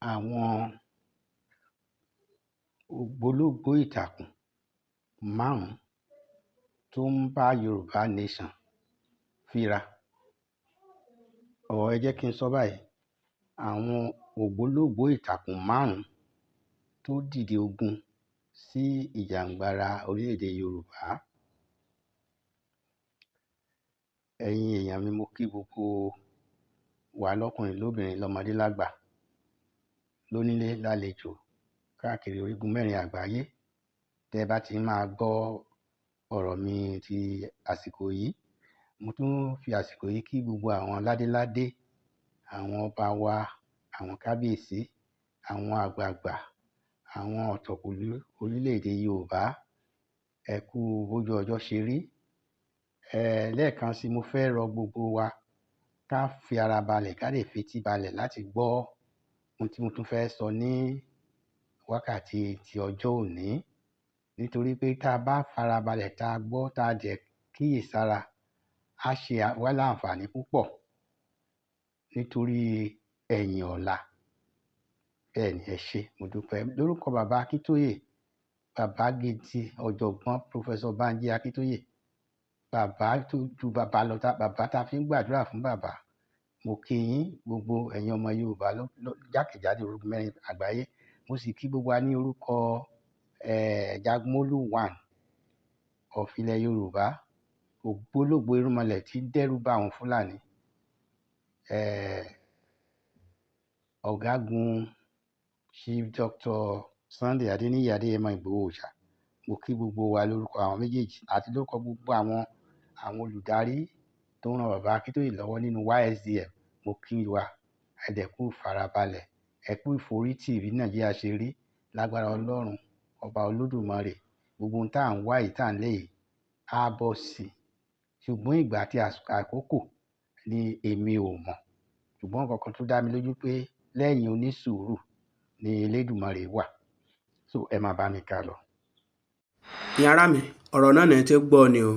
Àwọn ògbólógbòó ìtàkùn márùn-ún tó ń bá Yorùbá Nation fínra. Or ẹ jẹ́ kí n sọ báyìí, àwọn ògbólógbòó ìtàkùn márùn-ún tó dìde ogun sí ìjàǹgbara orílẹ̀-èdè Yorùbá. Ẹ̀yin èèyàn mi, mo kí gbogbo wa lọ́kùnrin, lóbìnrin, lọ́mọdé, lágbà, lónílé, lálejò, káàkiri orígun mẹ́rin àgbáyé tẹ́ ẹ bá ti máa gbọ́ ọ̀rọ̀ mi ti àsìkò yìí. Mo tún fi àsìkò yìí kí gbogbo àwọn ládéládé, àwọn ọba wa, àwọn kábíyèsí, àwọn àgbààgbà, àwọn ọ̀tọ̀kùlú orílẹ̀-èdè Yorùbá. Ẹ kú bójú ọjọ́ ṣe rí. Lẹ́ẹ̀kan sí, mo fẹ́ rọ gbogbo wa ká fi ara balẹ̀, ká lè fetí balẹ̀ láti gbọ́ ohun tí mo tún fẹ́ sọ ní wákàtí ti ọjọ́ òní. Nítorí pé tá a bá farabalẹ̀, tá a gbọ́, tá a dẹ̀ kíyèsára, á ṣe wá láǹfààní púpọ̀ nítorí ẹ̀yìn ọ̀la. Bẹ́ẹ̀ ni, ẹ ṣé, mo dúpẹ́. Lórúkọ bàbá Akíntóyè, bàbá gidi, ọ̀jọ̀gbọ́n Professor Banji Akíntóyè, bàbá tó ju bàbá lọ, bàbá tá a fi ń gbàdúrà fún bàbá. Mo kí yín gbogbo ẹ̀yin ọmọ Yorùbá jákèjádò orígun mẹ́rin àgbáyé. Mo sì kí gbogbo wa ní orúkọ Jagunmólú One of ilẹ̀ Yorùbá, ògbólógbòó irúnmọlẹ̀ tí ń dẹ́rù bá àwọn Fúlàní. Ọ̀gágun Chief Dr. Sunday Adéníyì Adéyẹmọ Ìgbòho Òòṣà. Mo kí gbogbo wa lórúkọ àwọn méjèèjì àti lórúkọ gbogbo àwọn olùdarí tó ń ran bàbá Akíntóyè lọ́wọ́ nínú YSDM. Mo kí wa, ẹ dẹ̀ kú ìfarabalẹ̀, ẹ kú ìforítì bí Nàìjíríà ṣe rí. Lágbára Ọlọ́run, ọba Olódùmarè, gbogbo ohun tá à ń wá yìí, tá à ń lé yìí, á bọ́ sí i. Ṣùgbọ́n ìgbà àti àkókò ni èmi ò mọ̀. Ṣùgbọ́n nǹkan kan tó dá mi lójú pé lẹ́yìn onísùúrù ni Elédùmarè wà. So ẹ máa bá mi ká lọ. Ìyẹn ará mi, ọ̀rọ̀ náà ní ti gbọ́ ni o.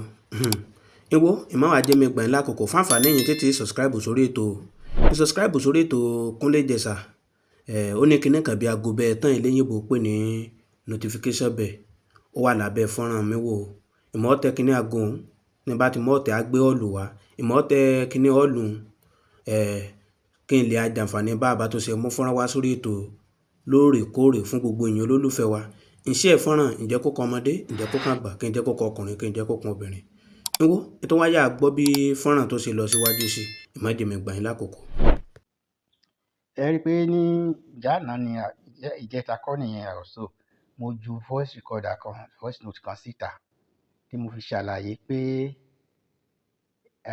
Ìwọ, ìmọ̀ wá jẹ́ mi gbà yín lákòókò fún àǹfààní ẹ̀yin tètè subscribe sórí ètò. Subscribe sórí ètò Kúnlé Ìjẹ̀ṣà. Ó ní kíní kan bí aago bẹ́ẹ̀ tán eléyìnbó pè ní notification bell. Ó wà lábẹ́ fọ́nrán mi wò. Ìmọ̀ tẹ kíní aago òun, ní bá ti mọ̀ tẹ á gbé all wá. Ìmọ̀ tẹ kíní all òun, kí n lè jàǹfààní bá tó ṣe mú fọ́nrán wá sórí ètò lóòrèkóòrè fún gbogbo èèyàn olólùfẹ́ wa. Ìṣe fọ́nrán ǹjẹ́ kó kan ọmọdé, ǹjẹ́ kó kan àgbà, kí n jẹ́ kó kan ọkùnrin, kí n jẹ́ kó kan obìnrin. Ìwọ, ètò wa yà gbọ́ bí fọ́nrán tó ṣe lọ síwájú sí, ìmọ̀ jẹ́ mi gbà yín lákòókò. Ẹ rí i pé ní ìjànà ni ìjẹta kọ́ nìyẹn also, mo ju voice recorder kan, voice note kan síta tí mo fi ṣàlàyé pé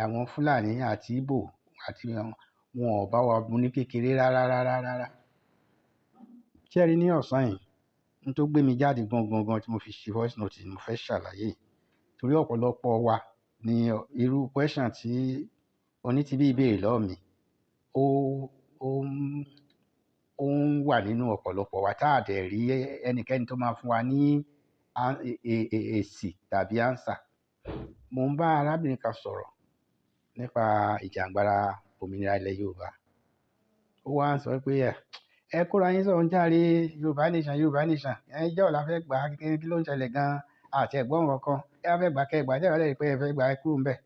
àwọn Fúlàní àti Ìgbò àti wọn ò bá wa mu ní kékeré rárá rárá rárá. Ṣé ẹ rí ní ọ̀sán yìí, ohun tó gbé mi jáde gangan gan tí mo fi ṣe voice note ni mo fẹ́ ṣàlàyé. Torí ọ̀pọ̀lọpọ̀ wa ní irú question tí onítìbí béèrè lọ́wọ́ mi, ó ń wà nínú ọ̀pọ̀lọpọ̀ wa tá a dẹ̀ rí ẹnikẹ́ni tó máa fún wa ní èsì tàbí answer. Mo ń bá arábìnrin kan sọ̀rọ̀ nípa ìjàǹgbara òmìnira ilẹ̀ Yorùbá. Ó wá ń sọ pé ẹ kóra yín sọ̀rọ̀ jàre, Yorùbá nation, Yorùbá nation. Ẹ ijọ́ wo la fẹ́ gbà á, kí ló ń ṣẹlẹ̀ gan-an? Àti ẹ̀ gbọ́ nǹkan kan. Ẹ bá fẹ́ gbà kẹ́ gbà, tẹ́ ẹ bá dẹ̀ rí pé ẹ fẹ́ gbà, ẹ kúrò níbẹ̀.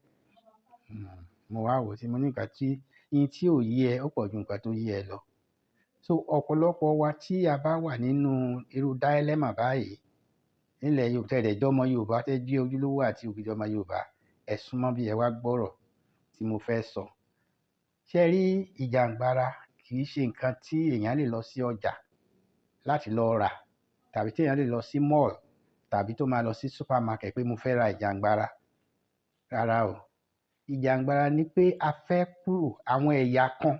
Mo wá wò ó tí mo ní nǹkan tí, ihun tí ò yé ẹ ó pọ̀ ju nǹkan tó yé ẹ lọ. So ọ̀pọ̀lọpọ̀ wa tí a bá wà nínú irú dilemma báyìí nílẹ̀ Yorùbá, tẹ́ ẹ dẹ̀ jẹ́ ọmọ Yorùbá, tẹ́ jẹ́ ojúlówó àti ògidì ọmọ Yorùbá, ẹ súnmọ́ bí ẹ wá gbọ́rọ̀ tí mo fẹ́ sọ. Ṣé ẹ rí ìjàǹgbara kì í ṣe nǹkan tí èèyàn lè lọ sí ọjà láti lọ rà tàbí tí èèyàn lè lọ sí mall tàbí tó máa lọ sí supermarket pé mo fẹ́ ra ìjàǹgbara. Rárá o. Ìjàǹgbara ni pé a fẹ́ kúrò, àwọn ẹ̀yà kan,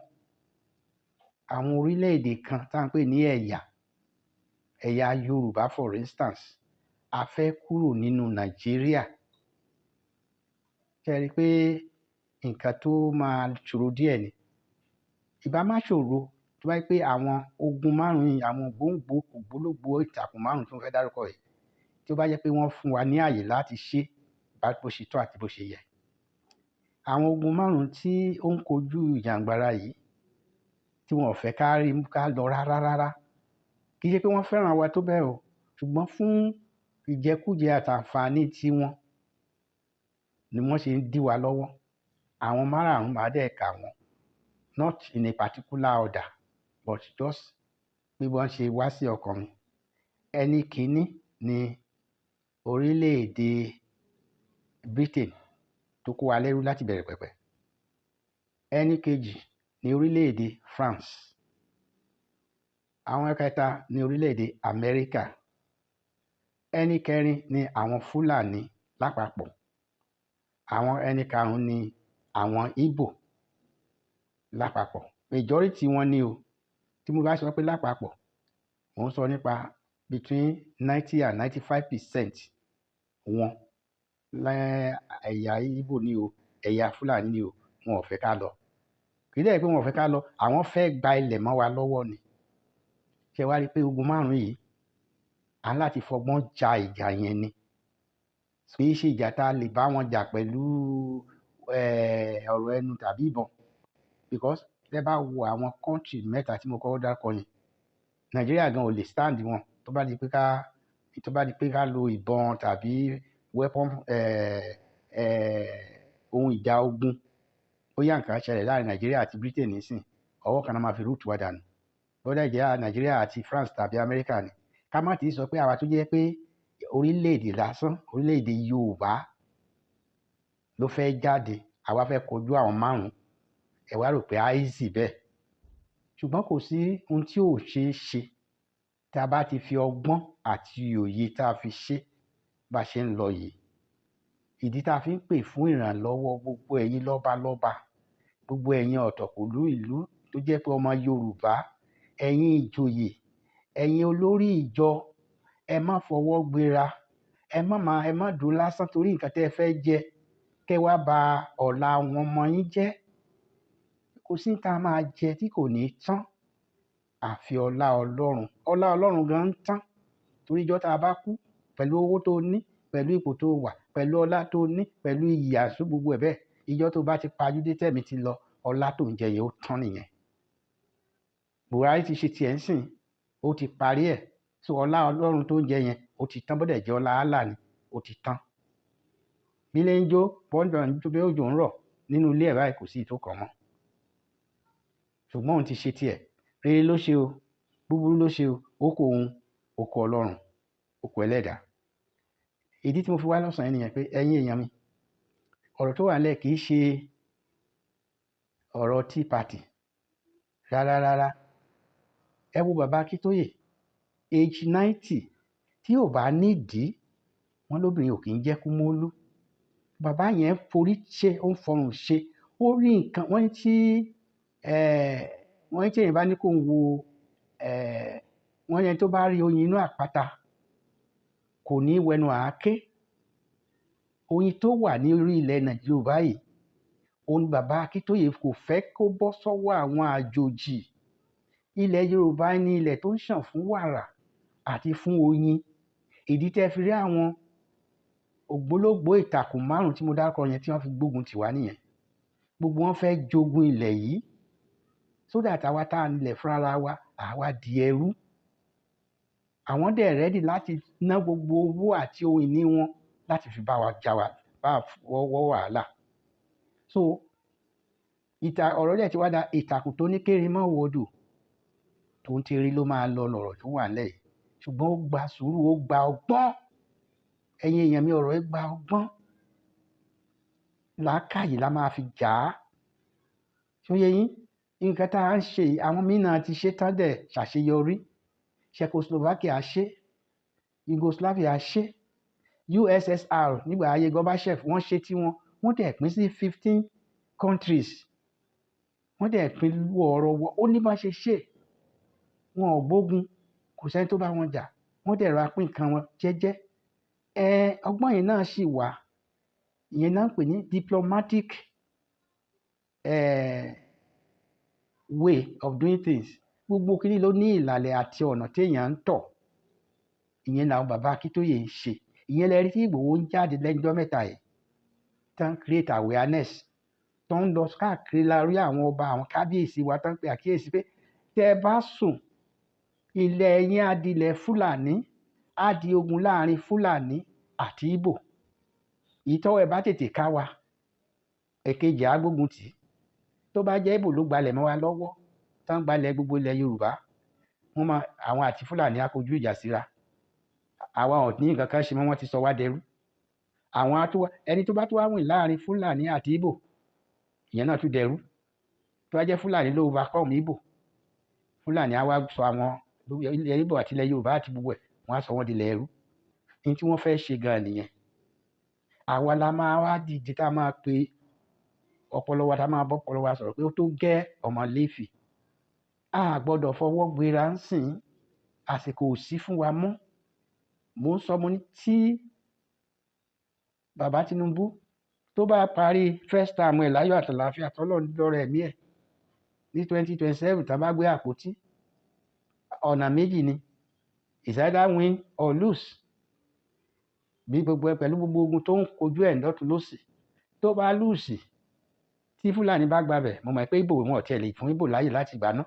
àwọn orílẹ̀-èdè kan tá ń pè ní ẹ̀yà, ẹ̀yà Yorùbá for instance, a fẹ́ kúrò nínú Nàìjíríà. Ṣé ẹ rí pé nǹkan tó máa ṣòro díẹ̀ ni? Ìbá má ṣòro tó bá jẹ́ pé àwọn ogun márùn-ún yìí, àwọn ògbóǹgbò ògbólógbòó ìtàkùn márùn-ún tí mo fẹ́ dárúkọ yìí, tí ó bá jẹ́ pé wọ́n fún wa ní ààyè láti ṣe bá bó ṣe tọ́ àti bó ṣe yẹ. Àwọn ogun márùn-ún tí ó ń kojú ìjàǹgbara yìí tí wọn ò fẹ́ ká rí ká lọ rárá rárá. Kì í ṣe pé wọ́n fẹ́ràn wa tó bẹ́ẹ̀ o, ṣùgbọ́n fún ìjẹkújẹ àtàǹfààní tiwọn ni wọ́n ṣe ń dí wa lọ́wọ́. Àwọn márààrún, màá dẹ̀ kà wọ́n, not in a particular order, but just bí wọ́n ṣe wá sí ọkàn mi. Ẹni kìíní ni orílẹ̀-èdè Britain tó kó wa lẹ́rú láti bẹ̀rẹ̀ pẹ̀pẹ̀. Ẹni kejì ní orílẹ̀-èdè France. Àwọn kẹta ní orílẹ̀-èdè Amẹ́ríkà. Ẹni kẹrin ní àwọn Fúlàní lápapọ̀. Àwọn ẹni karùn-ún ní àwọn Ìgbò lápapọ̀. Majority wọn ni o. Tí mo bá sọ pé lápapọ̀, mò ń sọ nípa between 90 and 95% wọn lẹ́ ẹ̀yà Ìgbò ni o, ẹ̀yà Fúlàní ni o, wọn ò fẹ́ ká lọ. Kì í dẹ̀ pé wọn ò fẹ́ ká lọ, àwọn fẹ́ gba ilẹ̀ mọ́ wa lọ́wọ́ ni. Ṣé wá rí i pé ogun márùn-ún yìí, à ń láti fọgbọ́n ja ìjà yẹn ni. Kì í ṣe ìjà tá a lè bá wọn jà pẹ̀lú ọ̀rọ̀ ẹnu tàbí ìbọn, because tẹ́ bá wo àwọn country mẹ́ta tí mo kọ́kọ́ dárúkọ yẹn, Nàìjíríà gan ò lè stand wọn tó bá di pé ká lo ìbọn tàbí weapon, ohun ìjà ogun. Bóyá nǹkan ṣẹlẹ̀ láàrin Nàìjíríà àti Britain nísìn, ọwọ́ kan náà máa fi root wa dànù. Bóyá jẹ́ Nàìjíríà àti France tàbí Amẹ́ríkà ni. Ká má tí ì sọ pé àwa tó jẹ́ pé orílẹ̀-èdè lásán, orílẹ̀-èdè Yorùbá ló fẹ́ jáde, àwa fẹ́ kojú àwọn márùn-ún. Ẹ wá rò pé á easy bẹ́ẹ̀. Ṣùgbọ́n kò sí ohun tí ò ṣeé ṣe tí a bá ti fi ọgbọ́n àti òye tá a fi ṣe bá ṣe ń lọ yìí. Ìdí tá a fi ń pè fún ìrànlọ́wọ́ gbogbo ẹ̀yin lọ́balọ́ba, gbogbo ẹ̀yin ọ̀tọ̀kùlú ìlú tó jẹ́ pé ọmọ Yorùbá, ẹ̀yin ìjòyè, ẹ̀yin olórí ìjọ, ẹ má fọwọ́ gbéra, ẹ má dúró lásán torí nǹkan tí ẹ fẹ́ jẹ, kẹ́ wá ba ọ̀la àwọn ọmọ yín jẹ́. Kò sí ohun tí a máa jẹ tí kò ní tán. Àfi ọlá Ọlọ́run. Ọlá Ọlọ́run gan ń tán. Torí ijọ́ tí a bá kú pẹ̀lú owó tó ní, pẹ̀lú ipò tó wà, pẹ̀lú ọlá tó ní, pẹ̀lú iyì àṣù gbogbo ẹ̀ bẹ́ẹ̀, ijọ́ tó bá ti pajúdé tẹ̀mí ti lọ, ọlá tó ń jẹ yẹn ó tán nìyẹn. Buhari ti ṣe tiẹ̀ ń sìn, ó ti parí ẹ̀. So ọlá Ọlọ́run tó ń jẹ yẹn, ó ti tán. Bó dẹ̀ jẹ́ ọlá Allah ni, ó ti tán. Bí ilé ń jó, bọ́ńdọ̀ ń jó, bí òjò ń rọ̀ nínú ilé ẹ̀ báyìí, kò sí ìtò kan mọ́. Ṣùgbọ́n òun ti ṣe tiẹ̀. Rere ló ṣe o, búburú ló ṣe o, ó kó òun, ó kó Ọlọ́run, ó kó ẹlẹ́dàá. Ìdí tí mo fi wá lọ́sàn-án nìyẹn pé ẹ̀yin èèyàn mi, ọ̀rọ̀ tó wà nílẹ̀ kì í ṣe ọ̀rọ̀ tea party rárá rárá. Ẹ wo bàbá Akíntóyè, age 90, tí ò bá nídìí, wọ́n lóbìnrin ò kì í jẹ́ kúmólú. Bàbá yẹn forí ṣe, ó ń fọrùn ṣe, ó rí nǹkan. Wọ́n ní tí èèyàn bá ní kó ń wo, wọ́n ní ẹni tó bá rí oyin inú àpáta kò ní wẹnu àáké. Oyin tó wà ní orí ilẹ̀ Nàìjíríà Yorùbá yìí, òun ni bàbá Akíntóyè kò fẹ́ kó bọ́ sọ́wọ́ àwọn àjòjì. Ilẹ̀ Yorùbá ní ilẹ̀ tó ń ṣàn fún wàrà àti fún oyin. Ìdí tẹ́ fi rí àwọn ògbólógbòó ìtàkùn márùn-ún tí mo dárúkọ yẹn tí wọ́n fi gbógun tì wá nìyẹn. Gbogbo wọn fẹ́ jogún ilẹ̀ yìí so that àwa tá a nílẹ̀ fúnra wa, àwa di ẹrú. Àwọn dẹ̀ ready láti ná gbogbo owó àti ohun ìní wọn láti fi bá wa jà wá, bá wọ́ wàhálà. So ìta ọ̀rọ̀ dẹ̀ ti wá da ìtàkùn tó ní kéré mọ́ wọdò tó ń teri ló máa lọ lọ̀rọ̀ tó wà nílẹ̀ yìí. Ṣùgbọ́n ó gba sùúrù, ó gba ọgbọ́n. Ẹ̀yin èèyàn mi, ọ̀rọ̀ yìí gba ọgbọ́n. Làákàyè la máa fi jà á. Ṣó yé yín? Nǹkan tá à ń ṣe yìí, àwọn míì náà ti ṣe tán dẹ̀ ṣàṣeyọrí. Czechoslovakia ṣe, Yugoslavia ṣe, USSR nígbà ayé Gorbachev wọ́n ṣe tí wọn, wọ́n dẹ̀ pín sí 15 countries. Wọ́n dẹ̀ pín wọ̀ọ́rọ́wọ́. Ó ní bá ṣe ṣe. Wọn ò gbógun, kò sẹ́ni tó bá wọn jà. Wọ́n dẹ̀ rọra pín nǹkan wọn jẹ́jẹ́. Ọgbọ́n yẹn náà sì wà. Ìyẹn náà ń pè ní diplomatic way of doing things. Gbogbo kíní ló ní ìlàlẹ̀ àti ọ̀nà tí èèyàn ń tọ̀. Ìyẹn làwọn bàbá Akíntóyè ń ṣe. Ìyẹn lẹ rí tí Ìgbòho ń jáde lẹ́jọ́ mẹ́ta yìí, tán create awareness, tó ń lọ káàkiri lárí àwọn ọba, àwọn kábíyèsí wa, tán pe àkíyèsí pé Tẹ́ ẹ bá sùn, ilẹ̀ yín á di ilẹ̀ Fúlàní, á di ogun láàrin Fúlàní àti Ìgbò. Ìtọ́wọ́ ẹ bá tètè ká wa, èkejì á gbógun tì í. Tó bá jẹ́ Ìgbò ló gbalẹ̀ mọ́ wa lọ́wọ́, tán gbalẹ̀ gbogbo ilẹ̀ Yorùbá, wọ́n máa, àwọn àti Fúlàní á kojú ìjà síra. Àwa ò ní nǹkan kan ṣe mọ́, wọ́n ti sọ wá dẹrú. Àwọn á tún wá, ẹni tó bá tún wá wìn láàrin Fúlàní àti Ìgbò, ìyẹn náà tún dẹrú. Tó bá jẹ́ Fúlàní ló overcome Ìgbò, Fúlàní á wá sọ àwọn ilẹ̀ Ìgbò àti ilẹ̀ Yorùbá àti gbogbo ẹ̀, wọ́n á sọ wọ́n di ilẹ̀ ẹrú. Ohun tí wọ́n fẹ́ ṣe gan nìyẹn. Àwa la máa wá dìde, tá a máa pe ọpọlọ wa, tá a máa bọ́ ọpọlọ wa sọ̀rọ̀ pé ó tó gẹ́ ọmọ Léfì. A gbọ́dọ̀ fọwọ́ gbéra ń sìn, àsìkò ò sí fún wa mọ́. Mò ń sọ, mo ní tí bàbá Tinubu tó bá parí first term ẹ̀ láyọ̀ àtàlàáfíà, tọ́lọ́run lọ́rọ̀ ẹ̀mí ẹ̀ ní 2027, tá a bá gbé àpótí, ọ̀nà méjì ni: is either win or lose. Bí gbogbo ẹ pẹ̀lú gbogbo ogun tó ń kojú ẹ̀ lọ́tùn lósì, tó bá lose, tí Fúlàní bá gbabẹ̀, mo mọ̀ pé Ìgbò wọn ò tiẹ̀ lè fún Ìgbò láàyè láti gbà ná.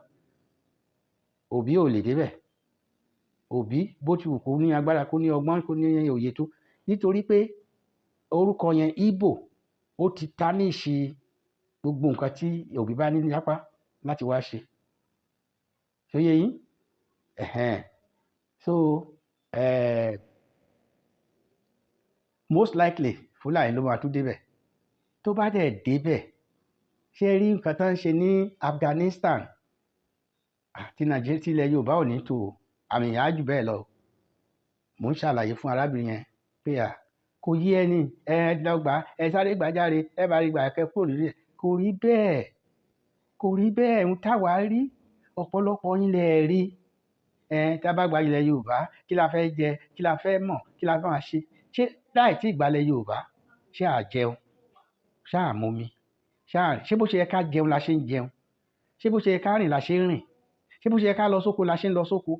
Òbí ò lè débẹ̀. Òbí, bó ti wù kó ní agbára, kó ní ọgbọ́n, kó ní òye tó, nítorí pé orúkọ yẹn, Ìgbò, ó ti tarnish gbogbo nǹkan tí Òbí bá ní lápá láti wá ṣe. Ṣó yé yín? Ẹ̀hẹ́n. So most likely Fúlàní ló máa tún débẹ̀. Tó bá dẹ̀ débẹ̀, ṣé rí nǹkan tó ń ṣe ní Afghanistan àti Nàìjíríà, tí ilẹ̀ Yorùbá ò ní tó o, àmì ìyá jù bẹ́ẹ̀ lọ. Mò ń ṣàlàyé fún arábìnrin yẹn pé à kò yé ẹni ẹ lọ gbà, ẹ sáré gbàjáre, ẹ bá rí gbà kẹ kúrò nílé ẹ. Kò rí bẹ́ẹ̀, kò rí bẹ́ẹ̀. Ń táwa rí, ọ̀pọ̀lọpọ̀ yín lẹ rí ẹ. Tá a bá gba ilẹ̀ Yorùbá, kí la fẹ́ jẹ? Kí la fẹ́ mọ̀? Kí la fẹ́ máa ṣe? Ṣé láì tí ìgbàlẹ̀ Yorùbá, ṣé à jẹun? Ṣé à mumi? Ṣé à ṣé bó ṣe yẹ ká jẹun la ṣe ń jẹun? Ṣé bó ṣe yẹ ká rìn la ṣe ń rìn? Ṣé bó ṣe yẹ ká lọ sóko la ṣe ń lọ sóko?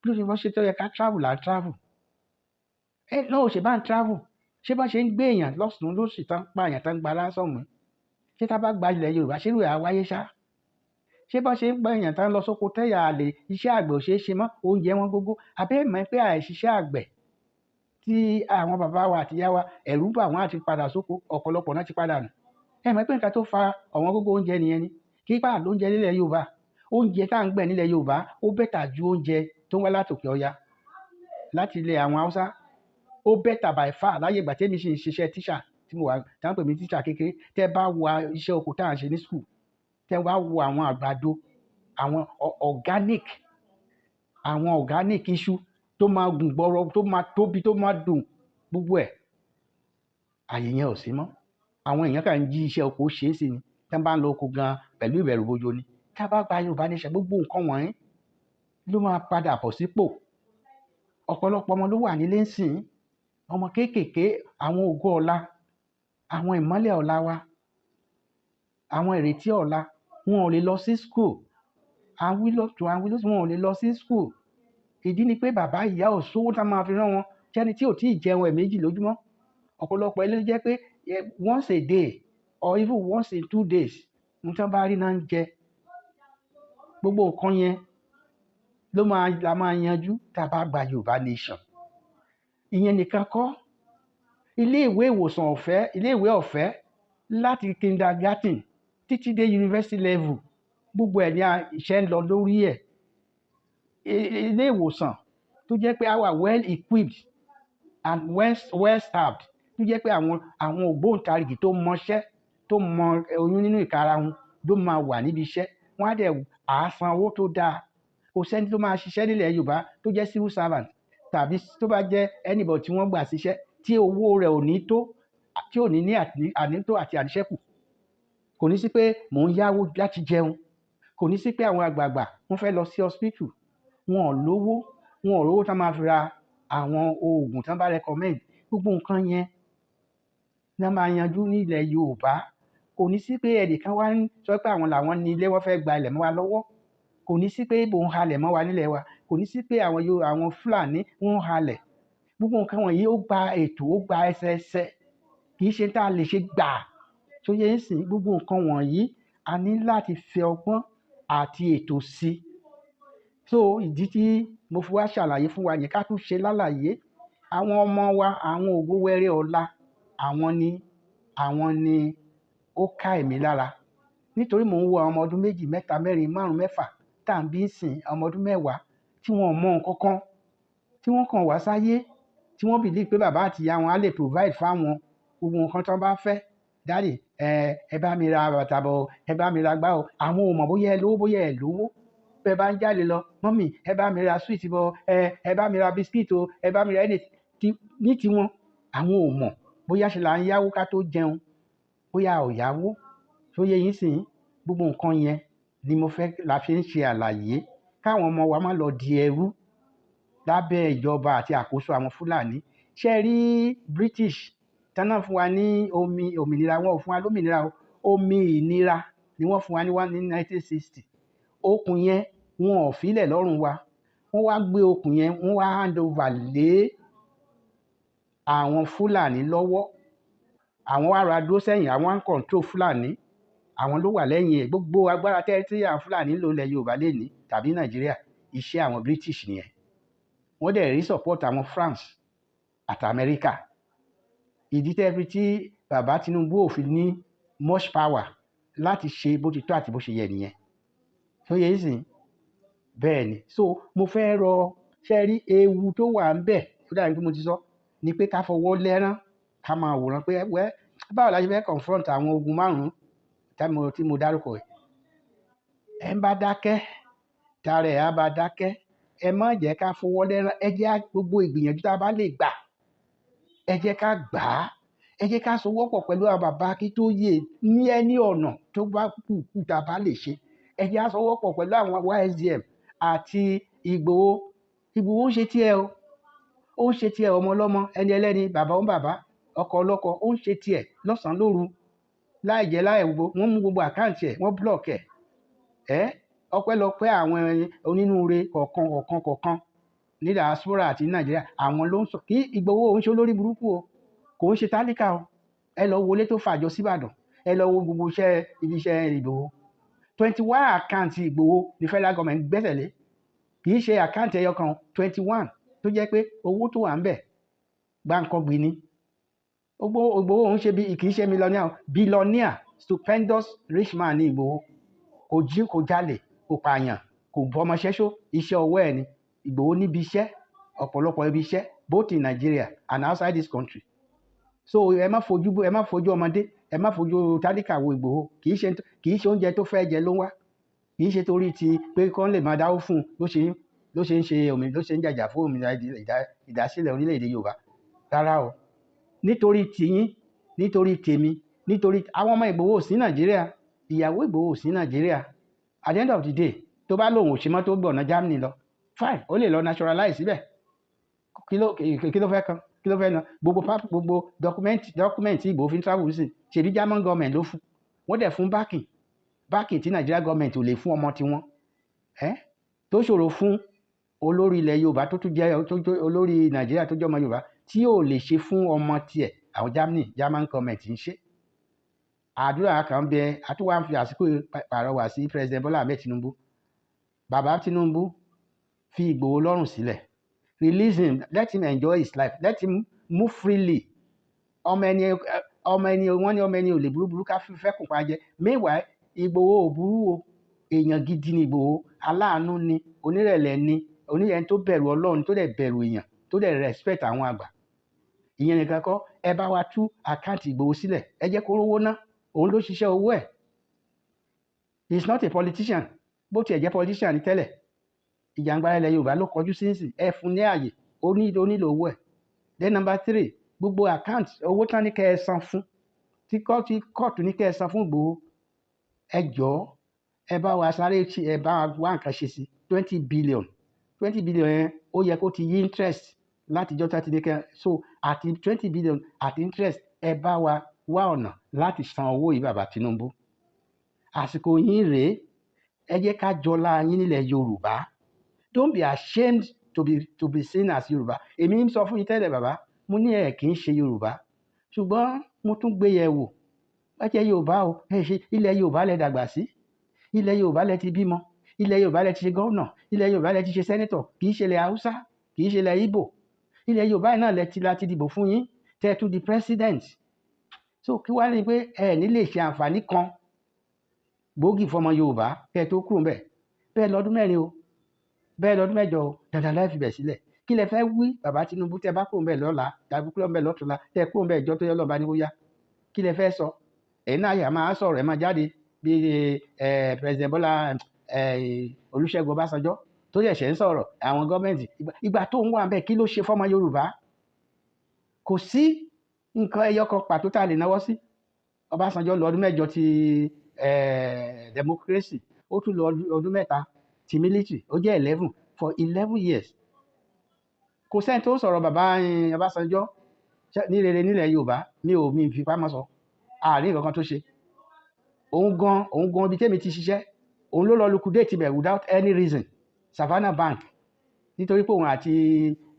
Bí ó ṣe tó yẹ ká travel là ń travel? Ẹ lọ́wọ́ ṣe bá ń travel, ṣé bá ṣe ń gbé èèyàn lọ́sùn lósì tán, pa èèyàn tán, gba ransom? Ṣé tá bá gba ilẹ̀ Yorùbá, ṣé irú ẹ̀ á wáyé ṣá? Ṣé bá ṣe ń gba èèyàn tán lọ sóko, tẹ́yà àlè, iṣẹ́ àgbẹ̀ ò ṣeé ṣe mọ́, oúnjẹ wọn gógó? Àbẹ́ mọ̀ pé àìṣiṣẹ́ àgbẹ̀ tí àwọn bàbá wa àti ìyá wa, ẹ̀rù bà wọ́n àti padà sóko, ọ̀pọ̀lọpọ̀ náà ti padà nù. Ẹ mọ̀ pé nǹkan tó fa ọ̀wọ́n gógó oúnjẹ nìyẹn ni kí pa lóúnjẹ nílẹ̀ Yorùbá. Oúnjẹ tá à ń gbẹ̀ nílẹ̀ Yorùbá, ó better ju oúnjẹ tó ń wá látòkè ọya, láti ilẹ̀ àwọn Haúsá. Ó better by far. Láyé ìgbà tẹ́mi sì ń ṣiṣẹ́ tíṣà, tí mo wà, tí wọ́n pè mí tíṣà kékeré, tẹ́ bá wo iṣẹ́ oko tá à ń ṣe ní school, tẹ́ bá wo àwọn àgbàdo, àwọn organic, àwọn organic iṣu tó máa gùn gbọrọ, tó máa tóbi, tó máa dùn, gbogbo ẹ̀, àyè yẹn ò sí mọ́. Àwọn èèyàn kàn ń jí iṣẹ́ oko ṣe é sí ni. Tí wọ́n bá ń lọ oko gan, pẹ̀lú ìbẹ̀rù bojo ni. Tá a bá gba Yorùbá nation, gbogbo nǹkan wọ̀nyí ló máa padà bọ̀ sípò. Ọ̀pọ̀lọpọ̀ ọmọ ló wà nílé ń sìn, ọmọ kéékèèké, àwọn ògo ọ̀la, àwọn ìmọ́lẹ̀ ọ̀la wa, àwọn ìrètí ọ̀la, wọn ò lè lọ sí school. À ń wí lọ́tùn, à ń wí lósì, wọn ò lè lọ sí school. Ìdí ni pé bàbá ìyá ò sówó tá máa fi rán wọn. Jẹ́ni tí ò tí ì jẹun ẹ̀ méjì lójúmọ́, ọ̀pọ̀lọpọ̀ ilé ló jẹ́ pé once a day or even once in 2 days ní tí wọ́n bá rí náà ń jẹ. Gbogbo nǹkan yẹn ló máa la máa yanjú tá a bá gba Yorùbá nation. Ìyẹn nìkan kọ́, ilé ìwé, ìwòsàn ọ̀fẹ́, ilé ìwé ọ̀fẹ́ láti kindergarten títí dé university level, gbogbo ẹ̀ ní iṣẹ́ ń lọ lórí ẹ̀. Ilé ìwòsàn tó jẹ́ pé a wà well equipped and well staffed, tó jẹ́ pé àwọn ògbóǹtarìgì tó mọṣẹ́, tó mọ oyún nínú ìkarahun ló máa wà níbi iṣẹ́. Wọ́n á dẹ̀ á san owó tó dáa. Kò sẹ́ni tó máa ṣiṣẹ́ nílẹ̀ Yorùbá tó jẹ́ civil servant tàbí tó bá jẹ́ anybody tí wọ́n gbà síṣẹ́ tí owó rẹ̀ ò ní tó, tí ò ní ní ànító àti àníṣẹ́kù. Kò ní sí pé mò ń yáwó láti jẹun. Kò ní sí pé àwọn àgbààgbà wọ́n fẹ́ lọ sí hospital, wọn ò lówó, wọn ò rówó tá máa fi ra àwọn oògùn tí wọ́n bá recommend. Gbogbo nǹkan yẹn ní wọ́n máa yanjú ní ilẹ̀ Yorùbá. Kò ní sí pé ẹnìkan wá ń sọ pé àwọn làwọn ní ilé, wọ́n fẹ́ gba ilẹ̀ mọ́ wa lọ́wọ́. Kò ní sí pé Ìgbò ń halẹ̀ mọ́ wa nílẹ̀ wa. Kò ní sí pé àwọn Fúlàní wọ́n ń halẹ̀. Gbogbo nǹkan wọ̀nyí, ó gba ètò, ó gba ẹsẹẹsẹ, kì í ṣe tá a lè ṣe gbà tó yẹ ń sìn. Gbogbo nǹkan wọ̀nyí, a ní láti fi ọgbọ́n àti ètò sí. So ìdí tí mo fi wá ṣàlàyé fún wa yẹn, ká tún ṣe lálàyé àwọn ọmọ wa, àwọn ògo wẹrẹ ọ̀la, àwọn ni ó ká èmi lára, nítorí mò ń wo àwọn ọmọ ọdún 2, 3, 4, 5, 6 tá à ń bí ń sìn, ọmọ ọdún 10 tí wọn ò mọ nǹkan kan, tí wọ́n kàn wá sáyé, tí wọ́n believe pé bàbá àti ìyá wọn á lè provide fáwọn gbogbo nǹkan tí wọ́n bá fẹ́. "Daddy, ẹ bá mi ra bàtà bọ̀, ẹ bá mi ra gbá o." Àwọn ò mọ̀ bóyá ẹ lówó, bóyá ẹ lówó. Bẹ́ẹ̀ bá ń jáde lọ, "Mummy, ẹ bá mi ra sweet bọ̀, ẹ bá mi ra biscuit o, ẹ bá mi ra anything." Ní tiwọn, àwọn ò mọ̀ bóyá ṣe là ń yáwó ká tó jẹun, bóyá a ò yáwó. Tó yé yín sìn, gbogbo nǹkan yẹn ni mo fẹ́ la fi ń ṣe àlàyé káwọn ọmọ wa má lọ di ẹrú lábẹ́ ìjọba àti àkóso àwọn Fúlàní. Ṣé ẹ rí British tán náà fún wa ní omi òmìnira? Wọn ò fún wa lómìnira o, omi ìnira ni wọ́n fún wa ní wá ní 1960. Okùn yẹn, wọn ò fílẹ̀ lọ́rùn wa. Wọ́n wá gbé okùn yẹn, wọ́n wá hand over lé àwọn Fúlàní lọ́wọ́. Àwọn wá ra dúró sẹ́yìn, àwọn wá ń control Fúlàní, àwọn ló wà lẹ́yìn ẹ̀. Gbogbo agbára tẹ́ tí àwọn Fúlàní ń lò nílẹ̀ Yorùbá lénìí tàbí Nàìjíríà, iṣẹ́ àwọn British nìyẹn. Wọ́n dẹ̀ rí support àwọn France àti Amẹ́ríkà. Ìdí tẹ́ fi tí bàbá Tinubu ò fi ní much power láti ṣe bó ti tọ́ àti bó ṣe yẹ nìyẹn. Tó yẹ yín sìn, bẹ́ẹ̀ ni. So mo fẹ́ rọ, ṣe rí ewu tó wà ń bẹ̀, ó dàbí pé mo ti sọ ni pé ká fọwọ́ lẹ́rán, ká máa wòran pé wẹ́, báwo la ṣe fẹ́ confront àwọn ogun márùn-ún tí mo dárúkọ yìí. Ẹ ń bá dákẹ́, tara ẹ̀ á bá dákẹ́. Ẹ má jẹ́ ká fọwọ́ lẹ́rán. Ẹ jẹ́ gbogbo ìgbìyànjú tá a bá lè gbà, ẹ jẹ́ ká gbà á. Ẹ jẹ́ ká sowọ́pọ̀ pẹ̀lú àwọn bàbá Akíntóyè ní ẹni ọ̀nà tó bá kù kù tá a bá lè ṣe. Ẹ jẹ́ á sowọ́pọ̀ pẹ̀lú àwọn YSDM àti Ìgbòho. Ìgbòho ń ṣe tiẹ̀ o, ó ń ṣe tiẹ̀. Ọmọ ọlọ́mọ, ẹni ẹlẹ́ni, bàbá ń bàbá, ọkọ ọlọ́kọ, ó ń ṣe tiẹ̀ lọ́sàn-án lóru, láì jẹ́ láì gbogbo. Wọ́n mú gbogbo account ẹ̀, wọ́n block ẹ̀. Ẹ́ ọpẹ́lọpẹ́ àwọn onínúure kọ̀ọ̀kan kọ̀ọ̀kan kọ̀ọ̀kan ní diaspora àti ní Nàìjíríà, àwọn ló ń sọ kí Ìgbòho òun ṣe olórí burúkú o, kò ń ṣe tálíkà o. Ẹ lọ wọlé tó fàjọ síbàdàn, ẹ lọ wo gbogbo iṣẹ́ ibi iṣẹ́ Ìgbòho. 21 account Ìgbòho ní federal government gbẹ́sẹ̀ lé. Kì í ṣe account ẹyọ kan, 21, tó jẹ́ pé owó tó wà ń bẹ̀ gbáǹkọ́gbìn ni. Ìgbòho òun ṣe bí kì í ṣe millionaire, billionaire, stupendous rich man ní Ìgbòho. Kò jí, kò jalè, kò pààyàn, kò bọ́mọ ṣẹ́ṣó. Iṣẹ́ ọwọ́ ẹ̀ ni. Ìgbòho níbi iṣẹ́, ọ̀pọ̀lọpọ̀ ibi iṣẹ́, both in Nigeria and outside this country. So ẹ má fojú ọmọdé, ẹ má fojú tálíkà wo Ìgbòho. Kì í ṣe oúnjẹ tó fẹ́ jẹ ló ń wá. Kì í ṣe torí ti pé kán lè máa dáwó fún un ló ṣe ń ṣe òmìnira, ló ṣe ń jàjà fún òmìnira, ìdásílẹ̀ orílẹ̀-èdè Yorùbá. Rárá o. Nítorí tiyín, nítorí tèmi, nítorí àwọn ọmọ Ìgbòho ò sí Nàìjíríà, ìyàwó Ìgbòho ò sí Nàìjíríà. At the end of the day, tó bá lòun ò ṣe mọ́, tó gbọ̀nà Germany lọ, fine, ó lè lọ naturalize síbẹ̀. Kí ló fẹ́ kan, kí ló fẹ́ na gbogbo document tí Ìgbòho fi ń travel sí? Ṣèbí German government ló fún. Wọ́n dẹ̀ fún backing tí Nigeria government ò lè fún ọmọ tiwọn, ẹ́ tó ṣòro fún olórí ilẹ̀ Yorùbá, tó tún jẹ́ tó jẹ́ olórí Nàìjíríà, tó jẹ́ ọmọ Yorùbá, tí ò lè ṣe fún ọmọ tiẹ̀, àwọn German government ń ṣe. Àdúrà kan bẹ, àtúwà ń fi àsìkò pàrọwà sí President Bola Ahmed Tinubu. Bàbá Tinubu, fi Ìgbòho lọ́rùn sílẹ̀. Release him, let him enjoy his life, let him move freely. Ọmọ ẹni, wọ́n ní ọmọ ẹni ò lè burúburú ká fẹ́ kùn pa jẹ. Meanwhile, Ìgbòho ò burú o. Èèyàn gidi ni Ìgbòho, aláàánú ni, onírẹ̀lẹ̀ ni, oníyẹn tó bẹ̀rù Ọlọ́run, tó dẹ̀ bẹ̀rù èèyàn, tó dẹ̀ respect àwọn àgbà. Ìyẹn nìkan kọ́, ẹ bá wa tú account Ìgbòho sílẹ̀, ẹ jẹ́ kó rówó ná. Òun ló ṣiṣẹ́ owó ẹ̀. He is not a politician. Bó tiẹ̀ jẹ́ politician ní tẹ́lẹ̀, ìjàngbara ilẹ̀ Yorùbá ló kọjú sí nísìn. Ẹ fún ní ààyè, ó nílò owó ẹ̀. Then number three, gbogbo account owó tán ní kẹ́ ẹ san fún, tí kóòtù ní kẹ́ ẹ san fún Ìgbòho, ẹ jọ̀ọ́, ẹ bá wa sáré, ẹ bá wa wá nǹkan ṣe sí. 20 billion, 20 billion yẹn, ó yẹ kó ti yí interest látijọ́ tá ti ní kẹ́. So àti 20 billion àti interest, ẹ bá wa wá ọ̀nà láti san owó yìí. Bàbá Tinubu, àsìkò yín rèé. Ẹ jẹ́ ká jọlá yín nílẹ̀ Yorùbá. Don't be ashamed to be seen as Yorùbá. Èmi ń sọ fún yín tẹ́lẹ̀, bàbá, mo ní ẹ̀ kì í ṣe Yorùbá, ṣùgbọ́n mo tún gbé yẹ̀ wò. Bá jẹ́ Yorùbá o, ẹ ṣe ilẹ̀ Yorùbá lẹ dàgbà sí, ilẹ̀ Yorùbá lẹ ti bímọ. Ilẹ̀ Yorùbá lẹ ti ṣe governor, ilẹ̀ Yorùbá lẹ ti ṣe senator. Kì í ṣe ilẹ̀ Haúsá, kì í ṣe ilẹ̀ Ìgbò. Ilẹ̀ Yorùbá náà lẹ ti láti dìbò fún yín tẹ́ ẹ tún di president. So kí wá ní pé ẹ ní lè ṣe àǹfààní kan gbòógì fọmọ Yorùbá kẹ́ ẹ tó kúrò ńbẹ̀? Bẹ́ẹ̀ lọ́dún 4 o, bẹ́ẹ̀ lọ́dún 8 o, dandan láì fi bẹ̀ sílẹ̀. Kí lẹ fẹ́ wí, bàbá Tinubu, tẹ́ bá kúrò ńbẹ̀ lọ́la tàbí kúrò ńbẹ̀ lọ́tùnla, tẹ́ kúrò ńbẹ̀ ìjọ tó yẹ lọ́ba ní kó yá? Kí lẹ fẹ́ sọ? Ẹ̀yin náà yà máa sọ̀rọ̀, ẹ̀ máa jáde bí President Bọ́lá Olúṣẹ́gun Ọbásanjọ́ tó ṣẹ̀ṣẹ̀ ń sọ̀rọ̀ àwọn gọ́ọ̀mẹ̀ntì. Ìgbà tó ń wà ńbẹ̀, kí ló ṣe fọ́mọ Yorùbá? Kò sí nǹkan ẹyọ kan pàtó tá a lè náwó sí. Ọbásanjọ́ lọ ọdún 8 ti democracy, ó tún lọ ọdún 3 ti military, ó jẹ́ 11, for 11 years. Kò sẹ́ni tó sọ̀rọ̀ bàbá Ọbásanjọ́ ní rere nílẹ̀ Yorùbá. Mi ò mi fi pamọ́ sọ àárín nǹkan kan tó ṣe. Òun gan ibi tẹ́mi ti ṣiṣẹ́, òun ló lọ liquidate ibẹ̀ without any reason, Savannah Bank, nítorí pé òun àti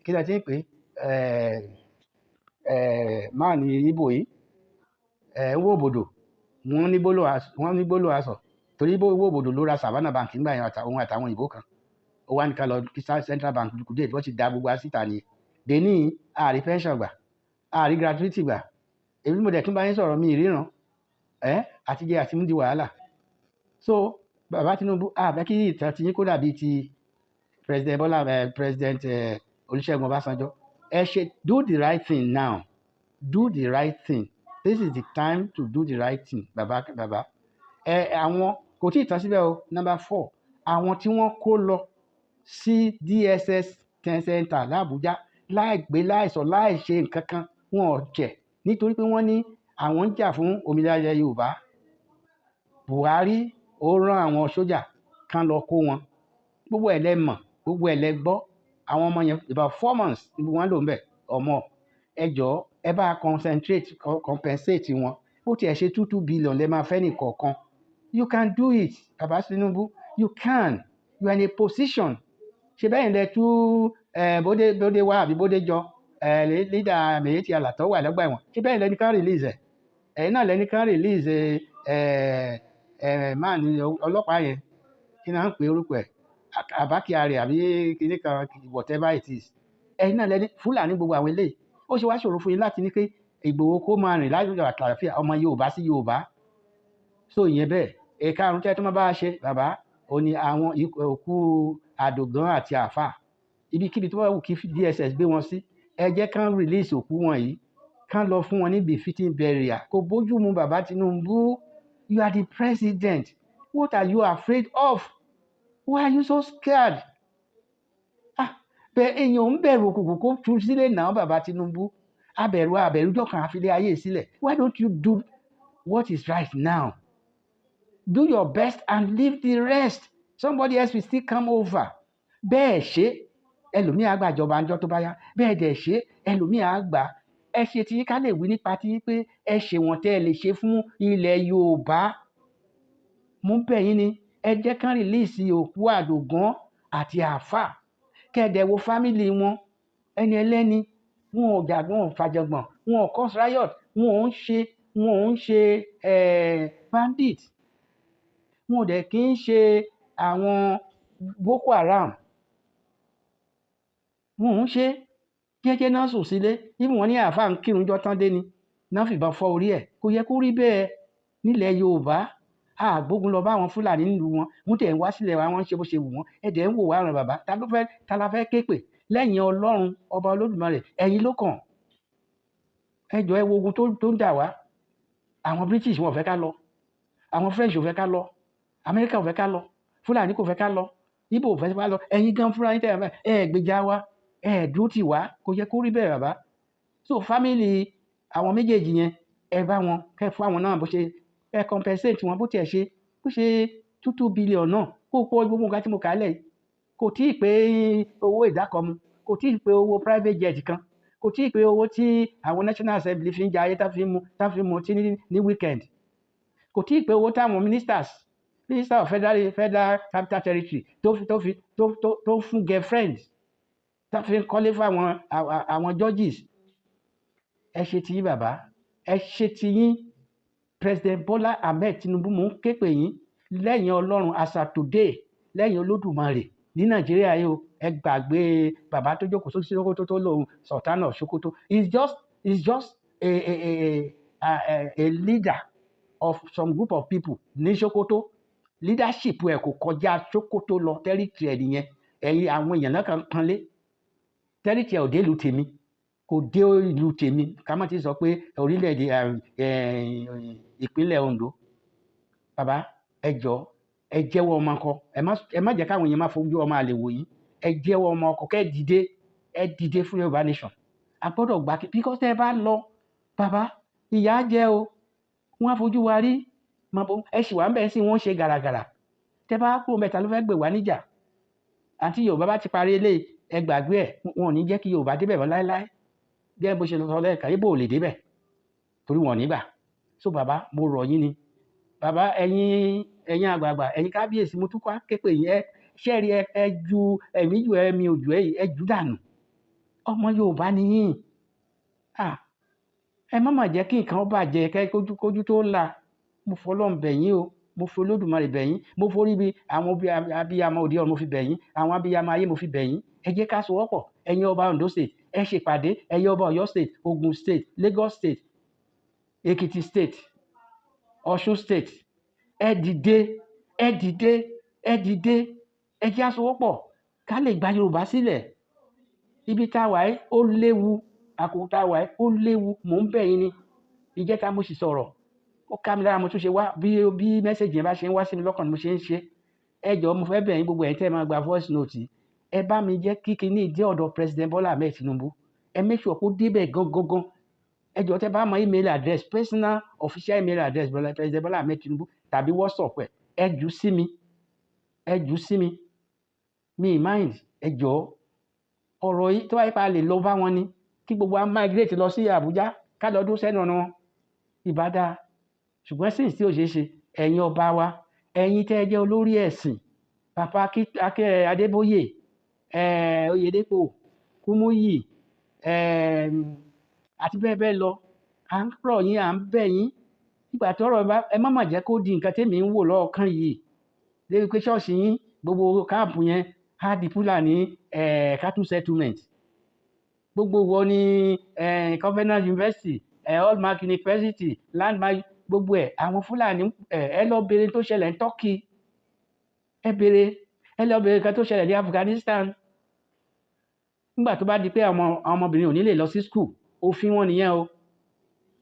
kí ló ti ń pè é, máà ní Ibo yìí, Nwobodo, wọ́n ní gbólóhùn asọ̀, torí Nwobodo ló ra Savannah Bank nígbà yẹn, òun àtàwọn òyìnbó kan. Ó wá ní ká lọ kí Central Bank liquidate. Wọ́n ti da gbogbo asíta nìyẹn. Dèní ààrí pension gbà, ààrí gratuity gbà. Èmi mo dẹ̀ tún bá yín sọ̀rọ̀, mi ìríran ẹ́ àti jẹ àti mú di wàhálà. So bàbá Tinubu, àbẹ́ kí ìtàn tí yín kó dàbí ti President Bọ́lá, President Olúṣẹ́gun Ọbásanjọ́. Ẹ ṣe, do the right thing now, do the right thing. This is the time to do the right thing, bàbá. Bàbá ẹ, àwọn kò tí ì tán síbẹ̀ o. Number four, àwọn tí wọ́n kó lọ sí DSS center l'Àbújá láì gbé, láì sọ, láì ṣe nǹkan kan, wọn ò jẹ́ nítorí pé wọ́n ní àwọn ń jà fún òmìnira ilẹ̀ Yorùbá. Buhari ó rán àwọn sójà kan lọ kó wọn. Gbogbo ẹ̀ lẹ mọ̀, gbogbo ẹ̀ lẹ gbọ́. Àwọn ọmọ yẹn, about 4 months ni wọ́n lò ń bẹ̀ ọmọ. Ẹ jọ̀ọ́, ẹ bá concentrate, compensate wọn. Bó tiẹ̀ ṣe 2-2 billion lẹ máa fẹ́ nìkọ̀ọ̀kan. You can do it, baba Tinubu, you can. You are in a position. Ṣe bẹ́ẹ̀ lẹ tú bóde bóde wá àbí bóde jọ leader Miyetti Allah tó wà lọ́gbà ẹ̀wọ̀n? Ṣe bẹ́ẹ̀ lẹni kan release ẹ̀? Ẹ̀yin náà lẹni kan release ẹ̀ ẹ̀ máà ní ọlọ́pàá yẹn, kí náà ń pè orúkọ ẹ̀, Abba Kyari àbí kíní kan, whatever it is. Ẹ̀yin náà lẹni Fúlàní gbogbo àwọn eléyìí. Ó ṣe wá ṣòro fún yín láti ní pé Ìgbòho kó máa rìn láyọ̀ àtàlàfíà, ọmọ Yorùbá sí Yorùbá? So ìyẹn bẹ́ẹ̀. Ẹ̀karùn-ún tẹ́ tó máa bá a ṣe, bàbá, ó ní àwọn òkú Àdògán àti Àáfà. Ibikíbi tó bá wù kí DSS gbé wọn sí, ẹ jẹ́ kán release òkú wọn yìí, kán lọ fún wọn ní befitting burial. Kò bójú mu. Bàbá Tinubu, you are the president. What are you afraid of? Why are you so scared? Ah, bẹ́ẹ̀ èèyàn ń bẹ̀rù òkùnkùn kó tú sílẹ̀ náà. Bàbá Tinubu, abẹ̀rù abẹ̀rù jọ̀kan àfilẹ̀ ayé sílẹ̀. Why don't you do what is right now? Do your best and leave the rest. Somebody else will still come over. Bẹ́ẹ̀ ṣe, ẹlòmíì á gbàjọba ńjọ́ tó bá yá. Bẹ́ẹ̀ dẹ̀ ṣe, ẹlòmíì á gbà. Ẹ ṣe tí ká lè wí nípa tí pé ẹ ṣe wọ́n tẹ́ ẹ lè ṣe fún ilẹ̀ Yorùbá. Mú bẹ̀ yín ni, ẹ jẹ́ kán release òkú Àdògán àti Àáfà, kẹ́ẹ̀dẹ̀ wo family wọn. Ẹni ẹlẹ́ni, wọn ò jà, wọn ò fàjọgbọ̀n, wọn ò cause riot, wọn ò ń ṣe bandit, wọn ò dẹ̀ kí ń ṣe àwọn Boko Haram, wọn ò ń ṣe. Jẹ́jẹ́ náà sùn sílé. Even wọ́n ní àáfàá ń kírun jọ́ tán dé ni náà fìbọn fọ́ orí ẹ̀. Kò yẹ kó rí bẹ́ẹ̀ nílẹ̀ Yorùbá. Àgbógun lọ bá àwọn Fúlàní nílùú wọn, wọ́n tẹ̀ ń wá sílẹ̀ wa, wọ́n ń ṣe bó ṣe wù wọ́n. Ẹ dẹ̀ ń wò wá ràn. Bàbá, ta ló fẹ́, ta la fẹ́ ké pè lẹ́yìn Ọlọ́run Ọba Olódùmarè? Ẹ̀yin ló kàn. Ẹ jọ̀ọ́, ẹ wo ogun tó ń dà wá. Àwọn British wọn ò fẹ́ ká lọ, àwọn French ò fẹ́ ká lọ, Amẹ́ríkà ò fẹ́ ká lọ, Fúlàní kò fẹ́ ká lọ, Ìgbò ò fẹ́ ká lọ. Ẹ̀yin gan fúnra yín tẹ̀ ẹ gbèjà wa, ẹ dúró tì wá. Kò yẹ kó rí bẹ́ẹ̀, bàbá. So family àwọn méjèèjì yẹn, ẹ bá wọn kẹ́ fún àwọn náà bó ṣe ẹ compensate wọn, bó tiẹ̀ ṣe bó ṣe 2-2 billion náà kó kó. Gbogbo nǹkan tí mo kà á lẹ̀ yìí kò tí ì pé owó ìdákọ̀mu, kò tí ì pé owó private jet kan, kò tí ì pé owó tí àwọn National Assembly fi ń jẹ ayé, tá fi ń mu tí ní weekend, kò tí ì pé owó táwọn ministers, Minister of Federal Capital Territory tó fi tó fún girlfriend, tá fi ń kọ́lé fún àwọn judges. Ẹ ṣe tiyín, bàbá, ẹ ṣe tiyín. President Bola Ahmed Tinubu, mò ń ké pè yín lẹ́yìn Ọlọ́run as at today. Lẹ́yìn Olódùmarè ní Nàìjíríà yìí o, ẹ gbàgbé bàbá tó jókòó sókè Sokoto tó lòun Sultan of Sokoto. Is just a leader of some group of people ní Sokoto. Leadership ẹ̀ kò kọjá Sokoto lọ. Territory ẹ̀ nìyẹn. Ẹ̀yin àwọn èèyàn náà kan kan lé territory ẹ̀ ò dé ìlú tèmi, kò dé ìlú tèmi, ká má ti sọ pé orílẹ̀-èdè, ìpínlẹ̀ Ondo. Bàbá, ẹ jọ̀ọ́, ẹ jẹ́wọ́ ọmọ ọkọ. Ẹ má jẹ́ káwọn èèyàn máa fojú ọmọ àlè wò yín. Ẹ jẹ́wọ́ ọmọ ọkọ, kẹ́ ẹ dìde, ẹ dìde fún Yorùbá nation. A gbọ́dọ̀ gbà kí, because tẹ́ ẹ bá lọ, bàbá, ìyà á jẹ o. Wọ́n á fojú wa rí mọ̀. Ẹ sì wà ń bẹ̀ sí, wọ́n ṣe gàràgàrà. Tẹ́ bá kúrò mẹ́ta ló fẹ́ gbè wá níjà àti Yorùbá bá ti parí eléyìí, ẹ gbàgbé ẹ̀. Wọn ò ní jẹ́ kí Yorùbá débẹ̀ mọ́ láéláé. Gẹ́gẹ́ bó ṣe sọ lẹ́ẹ̀kan, Ìgbò ò lè débẹ̀ torí wọn ò ní gbà. So bàbá, mo rọ̀ yín ni. Bàbá, ẹ̀yin àgbààgbà, ẹ̀yin kábíyèsí, mo tún kọ́ képe yín. Ẹ ṣẹ́ẹ̀rí, ẹ ju ẹ̀mí ju ẹ̀mí òjò ẹ̀, ẹ jù dànù. Ọmọ Yorùbá ni yín. Ah, ẹ má má jẹ́ kí nǹkan bàjẹ́ kẹ́ kójú kójú tó la. Mo fọlọ́run bẹ̀ yín o, mo fi Olódùmarè bẹ̀ yín, mo forí bí àwọn abiyamọ òde ọ̀run mo fi bẹ̀ yín, àwọn abiyamọ ayé mo fi bẹ̀ yín. Ẹ jẹ́ ká sowọ́pọ̀. Ẹ̀yin ọba Ondo State, ẹ ṣèpàdé. Ẹ̀yin ọba Ọ̀yọ́ State, Ogun State, Lagos State, Ekiti State, Ọ̀ṣun State, ẹ dìde, ẹ dìde, ẹ dìde. Ẹ jẹ́ á sowọ́pọ̀ ká lè gba Yorùbá sílẹ̀. Ibi tá a wà yìí, ó léwu. Àkókò tá a wà yìí, ó léwu. Mò ń bẹ̀ yín ni. Ìjẹta mo sì sọ̀rọ̀, ó ká mi lára. Mo tún ṣe wá bí message yẹn bá ṣe ń wá sí mi lọ́kàn ni mo ṣe ń ṣe. Ẹ jọ̀ọ́, mo fẹ́ bẹ̀ yín, gbogbo ẹ̀yin tẹ́ ẹ máa gba voice note yìí, ẹ bá mi jẹ́ kí kinní dé ọ̀dọ̀ President Bola Ahmed Tinubu. Ẹ make sure kó débẹ̀ gangan. Ẹ jọ̀ọ́, tẹ́ bá mọ email address, personal official email address President Bola Ahmed Tinubu tàbí WhatsApp ẹ, ẹ jù sí mi, ẹ jù sí mi, mi mind. Ẹ jọ̀ọ́, ọ̀rọ̀ yìí, tó wáyé pa lè lọ bá wọn ni kí gbogbo wa migrate lọ sí Àbújá, ká lọ dún sẹ́nu ọ̀nà wọn, ìbá dáa. Ṣùgbọ́n since tí ò ṣeé ṣe, ẹ̀yin ọba wa, ẹ̀yin tẹ́ ẹ jẹ́ olórí ẹ̀sìn, Papa Akẹ́ Adébóyè, Oyèdépò, Kúmúyì, àti bẹ́ẹ̀ bẹ́ẹ̀ lọ, à ń rọ̀ yín, à ń bẹ̀ yín. Nígbà tọ́rọ̀ bá, ẹ má mà jẹ́ kó di nǹkan tèmi ń wò lọ́ọ̀kan yìí débi pé ṣọ́ọ̀ṣì yín, gbogbo camp yẹn á di Fúlàní cattle settlement. Gbogbo wọ ní Covenant University, Hallmark University, Landmark, gbogbo ẹ̀, àwọn Fúlàní. Ẹ lọ béèrè tó ṣẹlẹ̀ ní Turkey. Ẹ béèrè, ẹ lọ béèrè nǹkan tó ṣẹlẹ̀ ní Afghanistan nígbà tó bá di pé àwọn ọmọbìnrin ò ní lè lọ sí school. Òfin wọn nìyẹn o.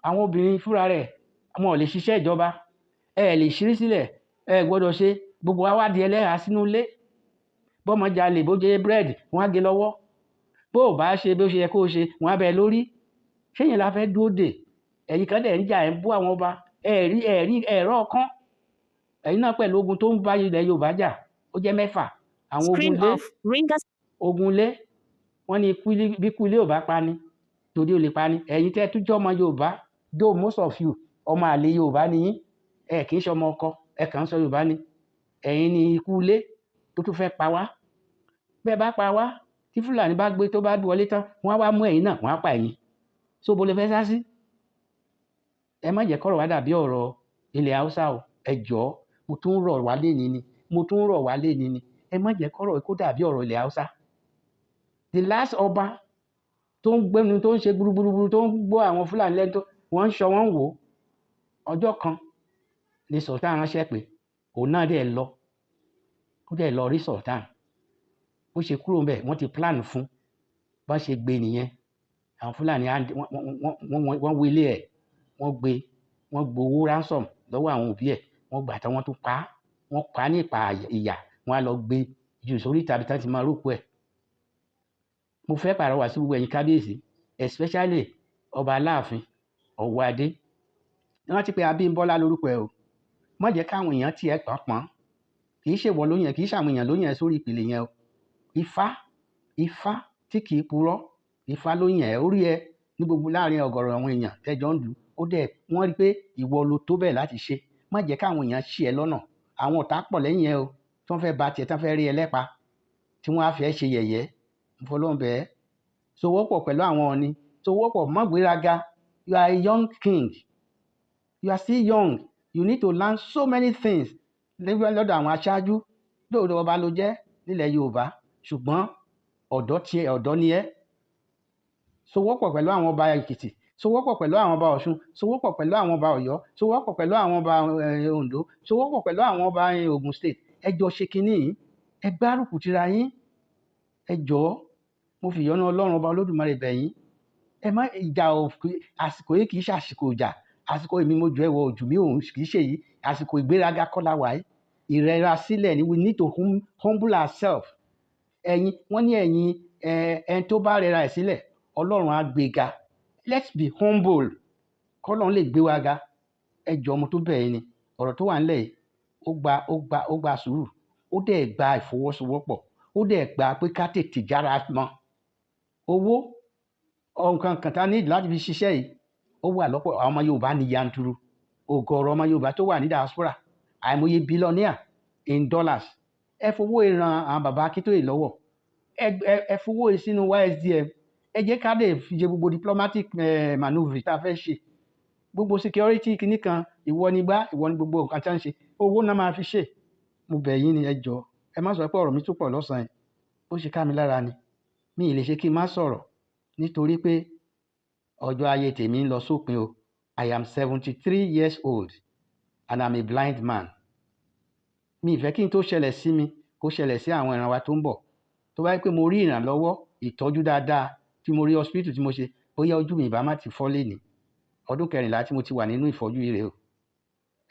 Àwọn obìnrin fúnra rẹ̀, wọn ò lè ṣiṣẹ́ ìjọba, ẹ lè ṣírí sílẹ̀, ẹ gbọ́dọ̀ ṣe. Gbogbo wa wá di ẹlẹ́hàá sínú ilé. Bọ́mọ jalè, bó jẹ búrẹ́dì, wọ́n á gé lọ́wọ́. Bó o bá ṣe bó ṣe yẹ kó o ṣe, wọ́n á bẹ lórí. Ṣé yẹn la fẹ́ dúró dè? Ẹ̀yin kan dẹ̀ ń jà, ẹ̀ ń bú àwọn ọba. Ẹ̀ rí, ẹ̀ rí ẹ̀rọ kan. Ẹ̀yin náà pẹ̀lú ogun tó ń bá ilẹ̀ Yorùbá jà, ó jẹ́ mẹ́fà. Àwọn ogun Screen ilé off. Ringers. Ogun ilé, wọ́n ní ikú bí ikú ilé ò bá pa ni, torí ó lè pa ni. Ẹ̀yin tẹ́ tún jẹ́ ọmọ Yorùbá, though most of you, ọmọ àlè Yorùbá ni yín, ẹ kì í ṣe ọmọ ọkọ, ẹ kàn ń sọ Yorùbá ni. Ẹ̀yin ni ikú ilé tó tún fẹ́ pa wá. Bẹ́ẹ̀ bá pa wá, tí Fúlàní bá gbé tó bá wọlé tán, wọ́n á wá mú ẹ̀yin náà, wọ́n á pa ẹ̀yin. So bo lè fẹ́ sá sí? Ẹ má jẹ́ kọ́rọ̀ wá dàbí ọ̀rọ̀ ilẹ̀ Haúsá o. Ẹ jọ̀ọ́, mo tún rọ̀ wá léni ni, mo tún rọ̀ wá léni ni. Ẹ má jẹ́ kọ́rọ̀ kó dàbí ọ̀rọ̀ ilẹ̀ Haúsá. The last ọba tó ń gbénu, tó ń ṣe gbúrúgbúrú, tó ń gbọ́ àwọn Fúlàní lẹ́nu, tó wọ́n ń sọ, wọ́n ń wò ó, ọjọ́ kan ni Sultan ránṣẹ́ pé òun náà dẹ̀ lọ, ó dẹ̀ lọ rí Sultan. Bó ṣe kúrò ńbẹ̀, wọ́n ti plan fún bá ṣe gbé nìyẹn. Àwọn Fúlàní wọ́n wọlé ẹ̀, wọ́n gbé, wọ́n gbowó ransom lọ́wọ́ àwọn òbí ẹ̀. Wọ́n gbà tán, wọ́n tún pa á, wọ́n pa á ní ìpa ìyà. Wọ́n á lọ gbé jù sórí tàbí tán ti máa rókù ẹ̀. Mo fẹ́ pàrọwà sí gbogbo ẹ̀yin kábíyèsí, especially ọba Aláàfin Ọ̀wọ́adé. Rántí pé Abímbọ́lá lórúkọ ẹ o. Má jẹ́ káwọn èèyàn tiẹ̀ pọ̀npọ̀n. Kì í ṣèwọ ló yàn, kì í ṣàwọn èèyàn ló yàn ẹ́ sórí ìpìlẹ̀ yẹn o. Ifá, Ifá tí kì í purọ́, Ifá ló yàn ẹ́. Ó rí ẹ ní gbogbo láàrin ọ̀gọ̀rọ̀ àwọn èèyàn tẹ́jọ́ ń lù ó dẹ̀, wọ́n rí pé ìwọ ló tó bẹ́ẹ̀ láti ṣe. Má jẹ́ káwọn èèyàn ṣì ẹ́ lọ́nà. Àwọn ọ̀tá pọ̀ lẹ́yìn ẹ o, tí wọ́n fẹ́ ba tiẹ̀, tí wọ́n fẹ́ rí ẹ lẹ́pa, tí wọ́n á fẹ́ ṣe yẹ̀yẹ́. Mo fọlọ́run bẹ̀ ẹ́, sowọ́pọ̀ pẹ̀lú àwọn Ọọ̀ni, sowọ́pọ̀, má gbéraga. You are a young king, you are still young. You need to learn so many things lọ́dọ̀ àwọn aṣáájú. Lóòótọ́ ọba ló jẹ́ nílẹ̀ Yorùbá, ṣùgbọ́n ọ̀dọ́ tiẹ̀ ọ̀dọ́ ni ẹ́. Sowọ́pọ̀ pẹ̀lú àwọn ọba Èkìtì, sowọ́pọ̀ pẹ̀lú àwọn ọba Ọ̀ṣun, sowọ́pọ̀ pẹ̀lú àwọn ọba Ọ̀yọ́, sowọ́pọ̀ pẹ̀lú àwọn ọba Oǹdó, sowọ́pọ̀ pẹ̀lú àwọn ọba Ògùn State. Ẹ jọ ṣe kinní yìí, ẹ gbárùkù tira yín. Ẹ jọ̀ọ́, mo fi ìyọ́nú Ọlọ́run ọba Olódùmarè bẹ̀ yín. Ẹ má ìjà ò, àsìkò yìí kì í ṣe àsìkò ìjà. Àsìkò èmi mo jù ẹ́ wọ ojú mi òun kì í ṣe yìí. Àsìkò ìgbéraga kọ́ la wà yìí. Ìrẹra sílẹ̀ ni, we need to humble ourselves. Ẹ̀yin, wọ́n ní ẹ̀yin, ẹni tó bá rẹra ẹ̀ sílẹ̀, Ọlọ́run á gbé ga. Let's be humble. Kọ́lọ́run lè gbé wa ga. Ẹ jọ̀ọ́, mo tó bẹ̀ yín ni. Ọ̀rọ̀ tó wà nílẹ̀ yìí, ó gba sùúrù. Ó dẹ̀ gba ìfọwọ́sowọ́pọ̀. Ó dẹ̀ gba pé ká tètè jára mọ́. Owó, nǹkan kan tá need láti fi ṣiṣẹ́ yìí, ó wà lọ́pọ̀. Àwọn ọmọ Yorùbá ní yanturu. Ọ̀gọ̀ọ̀rọ̀ ọmọ Yorùbá tó wà ní diaspora, àìmọye billionaire in dollars. Ẹ fowó ran àwọn bàbá Akíntóyè lọ́wọ́. Ẹ fowó sínú YSDM. Ẹ jẹ́ ká lè fi ṣe gbogbo diplomatic manoeuvre tá a fẹ́ ṣe. Gbogbo security kìíní kan, ìwọ ni gbá, ìwọ ni gbogbo nǹkan tí a ń ṣe. Owó náà máa fi ṣe. Mo bẹ̀ yín ni, ẹ jọ̀ọ́. Ẹ má sọ pé ọ̀rọ̀ mi tún pọ̀ lọ́sàn-án yìí. Ó ṣe ká mi lára ni. Mi ì lè ṣe kí n má sọ̀rọ̀ nítorí pé ọjọ́ ayé tèmi ń lọ sópin o. I am 73 years old and I'm a blind man. Mi ì fẹ́ kí n tó ṣẹlẹ̀ sí mi kó ṣẹlẹ̀ sí àwọn ìran wa tó ń bọ̀. Tó bá jẹ́ pé mo rí ìrànlọ́wọ́, ìtọ́jú dáadáa, tí mo rí hospital tí mo ṣe, bóyá ojú mi ìbá má ti fọ́ lénìí. Ọdún 14 tí mo ti wà nínú ìfọ́jú yìí rèé o.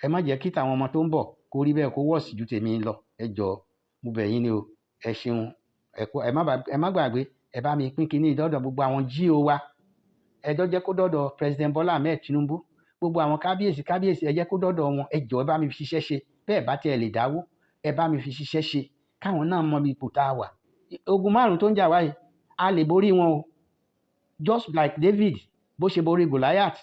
Ẹ má jẹ́ kí tàwọn ọmọ tó ń bọ̀ kó rí bẹ́ẹ̀, kó worse ju tèmi lọ. Ẹ jọ̀ọ́, mo bẹ̀ yín ni o. Ẹ ṣeun. Ẹ má gbàgbé, ẹ bá mi pín kiní dọ́dọ̀ gbogbo àwọn GO wa. Ẹ jọ̀ọ́, jẹ́ kó dọ́dọ̀ President Bola Ahmed Tinubu. Gbogbo àwọn kábíyèsí kábíyèsí, ẹ jẹ́ kó dọ́dọ̀ wọn. Ẹ jọ̀ọ́, ẹ bá mi fi ṣiṣẹ́ ṣe. Bẹ́ẹ̀ bá tiẹ̀ lè dáwó, ẹ bá mi fi ṣiṣẹ́ ṣe. Káwọn náà mọ ipò tá a wà. Ogun márùn-ún tó ń jà wá yìí, a lè borí wọn o. Just like David bó ṣe borí Goliath.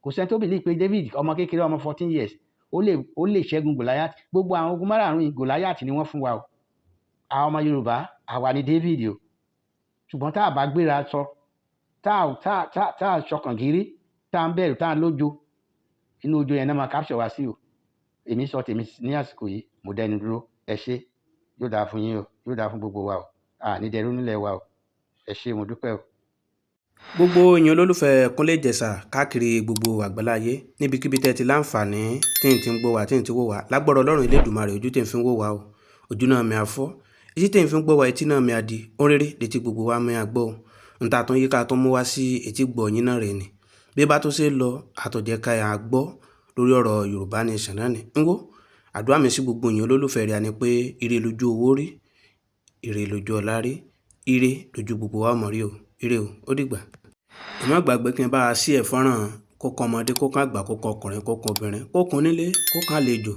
Kò sẹ́ni tó believe pé David, ọmọ kékeré, ọmọ 14 years, ó lè ṣẹ́gun Goliath. Gbogbo àwọn ogun márààrún yìí, Goliath ni wọ́n fún wa o. Àwọn ọmọ Yorùbá, àwa ni David o. Ṣùgbọ́n tá a bá gbéra sọ, tá a ṣọkàn gírí, tá a ń bẹ̀rù, tá a lójo, inú ojo yẹn náà máa capture wá sí o. Èmi sọ tèmi ní àsìkò yìí, mo dẹnu dúró. Ẹ ṣé, yóò dáa fún yín o, yóò dáa fún gbogbo wa o. A ní dẹrú nílẹ̀ wa o. Ẹ ṣé, mo dúpẹ́ o. Gbogbo èèyàn olólùfẹ́ Kúnlé Ìjẹ̀ṣà káàkiri gbogbo àgbáláyé, níbikíbi tẹ́ ti láǹfààní tí n ti ń gbọ́ wá, tí n ti wò wá, lágbára Ọlọ́run Elédùmarè, ojú tí n fi ń wò wá o, ojú náà mi á fọ́, etí tí n fi ń gbọ́ wá, etí náà mi á di ohun rere létí gbogbo wa mi á gbọ́ o. N ta tún yíká tó mú wá sí etí gbọ́ yín náà rè ni bí bá tó ṣe lọ àtọ̀jẹ́ ká yà á gbọ́ lórí ọ̀rọ̀ Yorùbá Nation náà ni ń wò. Àdúrà mi sí gbogbo èèyàn olólùfẹ́ rẹ̀ ni pé ire lójú owó rí, ire lójú ọlá rí, ire lójú gbogbo wa mọ̀ rí o. Ire o, ó dìgbà. Ẹ má gbàgbé kí n bá a sí ẹ̀ fọ́nrán, kó kan ọmọdé, kó kan àgbà, kó kan ọkùnrin, kó kan obìnrin, kó kan onílé, kó kan àlejò.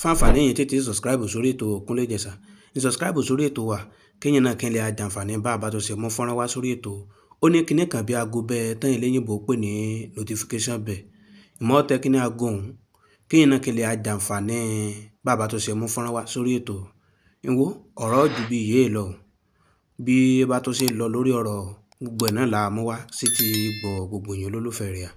Fáǹfààní yìí, tètè subscribe sórí ètò Kúnlé Ìjẹ̀ṣà, ní subscribe sórí ètò wa, kéèyàn náà kí n lè jàǹfààní bá a bá tó ṣe mú fọ́nrán wá sórí ètò. Ó ní kinní kan bí aago bẹ́ẹ̀ tán eléyìnbó pè ní notification bell. Ìmọ̀ tẹ kíní aago ọ̀hún, kéèyàn náà kí n lè jàǹfààní bá a bá tó ṣe mú fọ́nrán wá sórí ètò. Ìwọ ọ̀rọ̀ ju bí ìyé lọ, bí bá tó ṣe lọ lórí ọ̀rọ̀ gbogbo ẹ̀ náà la mú wá sí ti gbọ́ gbogbo èèyàn olólùfẹ́ rẹ̀.